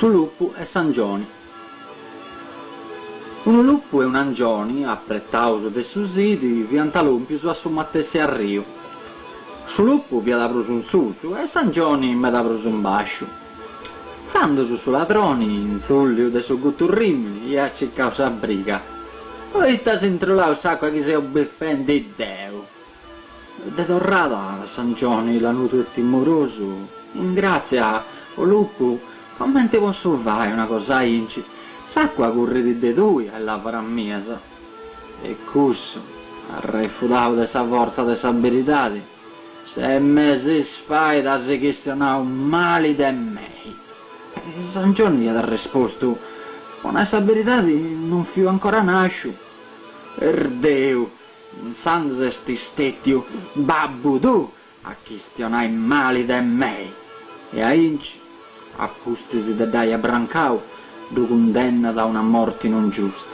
Su lupu e s'angioni. Unu lupu e un'angioni, apretaus de su sidi, fiant lòmpius a su matessi arriu. Su lupu fiat prus in susu e s'angioni meda prus in bàsciu. Intzandus su ladroni, intzulliu de su guturrìmini, iat circau sa briga. Poita as intrulau s'àcua chi seu bifendi deu? De torrada s'angioni lanudu e timorosu, In gràtzia, o lupu, comenti possu fai una cosa ainci? S'àcua currit de tui a is lavaras mias. E cussu, arrefudau de sa fortza de sa beridadi, Ses mesis fait as chistionau mali de mei. S'angioni iat arrespostu, Po nai sa beridadi non fiu ancora nàsciu. Erdeu, Intzandus est istètiu babbu tuu a chistionai mali de mei! E ainci, a pustis de dd'ai abrancau, ddu cundennat a una morti non giusta.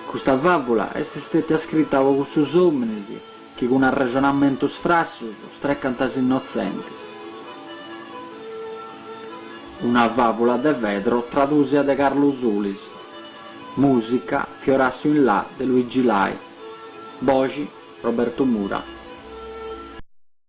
Custa fàvula est istètia scrita po cussus òminis chi cun arrexonamentus frassus strecant is innotzentis. Una fàvula de Fedro tradùsia de Carlu Sulis. Mùsica, Fiorassiu in La de Luigi Lai. Boxi, Roberto Mura.